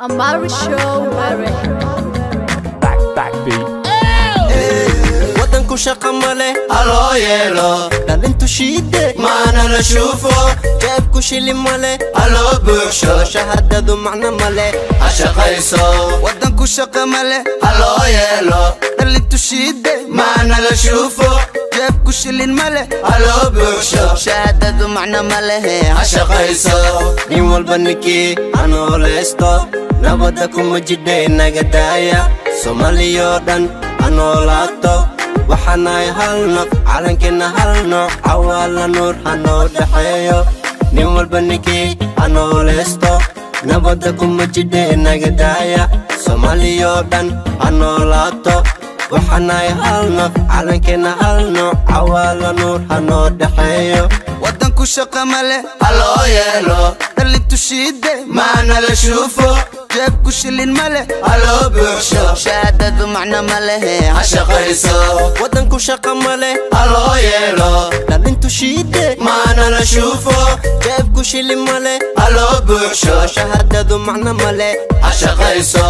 Amari Show Mary. Back, back beat. Wadanku shaqa male, haloo yeelo. Dhalintu shiide, maana la shuufo. Jeebku shili male, haloo buuxsho. Shahaadadu macno male, ha shaqayso. Wadanku shaqa male, haloo yeelo. Dhalintu shiide, maana la shuufo. Jeebku shilin male, haloo buuxsho. Shahaadadu macno malehe, ha shaqayso. Nin walba ninkii hanoolaysto, nabadda kuma jidhay naga daaya. Soomaaliyoo dhan ha noolaato. Waxaanahay hal naf, calankeenna hal nooc, cawaala nuur ha noo dhexeeyo. Nin walba ninkii ha noolaysto, nabadda kuma jidhay naga daaya. Soomaaliyoo dhan ha noolaato. Waxaanahay hal naf, calankeenna hal nooc, cawaala nuur ha noo dhexeeyo. Wadanku shaqa male, haloo yeelo. Dhalintu shiide, maana la shuufo. Jeebku shilin male, haloo buuxsho. Shahaadadu macno malehe, ha shaqayso. Wadanku shaqa male, haloo yeelo. Dhalintu shiide, maana la shuufo. Jeebku shilin male, haloo buuxsho. Shahaadadu macno male, ha shaqayso.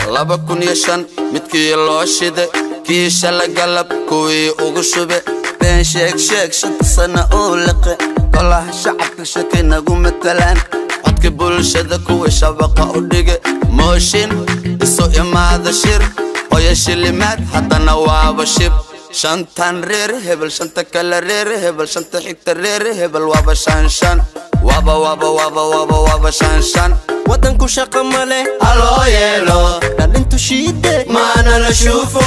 2005 midkii loo shide, kii shala galab kuwii ugu shube. Been sheeg sheeg, 5ta sana uu liqe. Golaha shacabka shakay nagu matalaan, codka bulshada kuwii shabaqa u dhige. Mooshin isu imaada, shir hoya shilimaad, haddana waaba shib. Shantan reer hebel, shanta kale reer hebel, shanta xigta reer hebel, waaba shan shan, waaba waaba waaba waaba waaba shan shan. Wadanku shaqa male, haloo yeelo. Dhalintu shiide, maana la shuufo.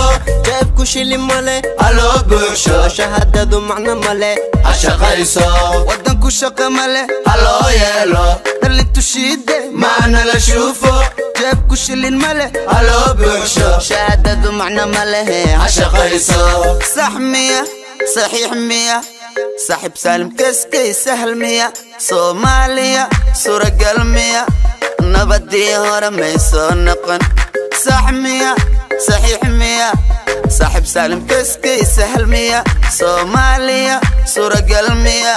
Jeebku shili male, haloo buuxsho. Shahaadadu macno male, ha shaqayso. Wadanku shaqa male, haloo yeelo. Dhalintu shiide, maana la shuufo. Jeebku shilin male, haloo buuxsho. Shahaadadu macno malehe, ha shaqayso. Sax miya, saxiix miya, saaxiib Saalim Kaskey, sahal miya? Soomaaliya suuragal miya? Nabadii hore may soo noqon. Sax miya, saxiix miya, saaxiib Saalim Kaskey, sahal miya? Soomaaliya suuragal miya?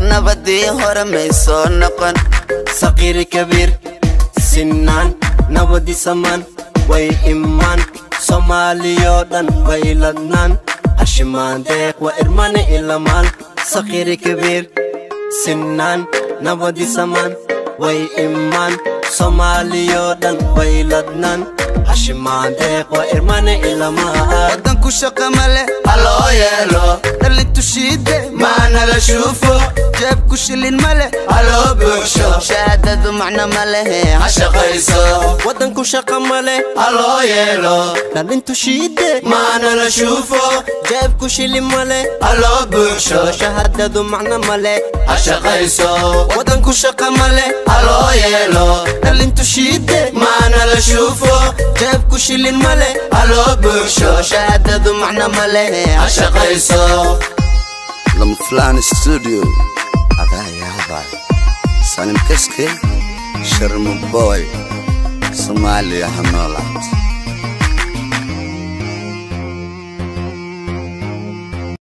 Nabadii hore may soo noqon. Saqiiri kabiir sinaan, nabadi samaan way imaan. Soomaaliyoo dhan way ladnaan, hashimaan deeq waa irmane ilamaan. Saqiiri kabiir sinaan, nabadi samaan way imaan. Soomaaliyoo dhan way ladnaan, hashimaan deeq waa irmane ilamaan. Wadanku shaqa male, haloo yeelo. Dhalintu shiide, maana la shuufo. Jeebku shilin male, haloo buuxsho. Shahaadadu macno malehe, ha shaqayso. Wadanku shaqa male, haloo yeelo. Dhalintu shiide, maana la shuufo. Jeebku shilin male, haloo buuxsho. Shahaadadu macno male, ha shaqayso. Wadanku shaqa male, haloo yeelo. Dhalintu shiide, maana la shuufo. Jeebku shilin male, haloo buuxsho. Shahaadadu macno malehe, ha shaqayso. Lamflan Studio adaa yaabay. Salim Kaske, Sharma Boy, Soomaaliya ha noolaat.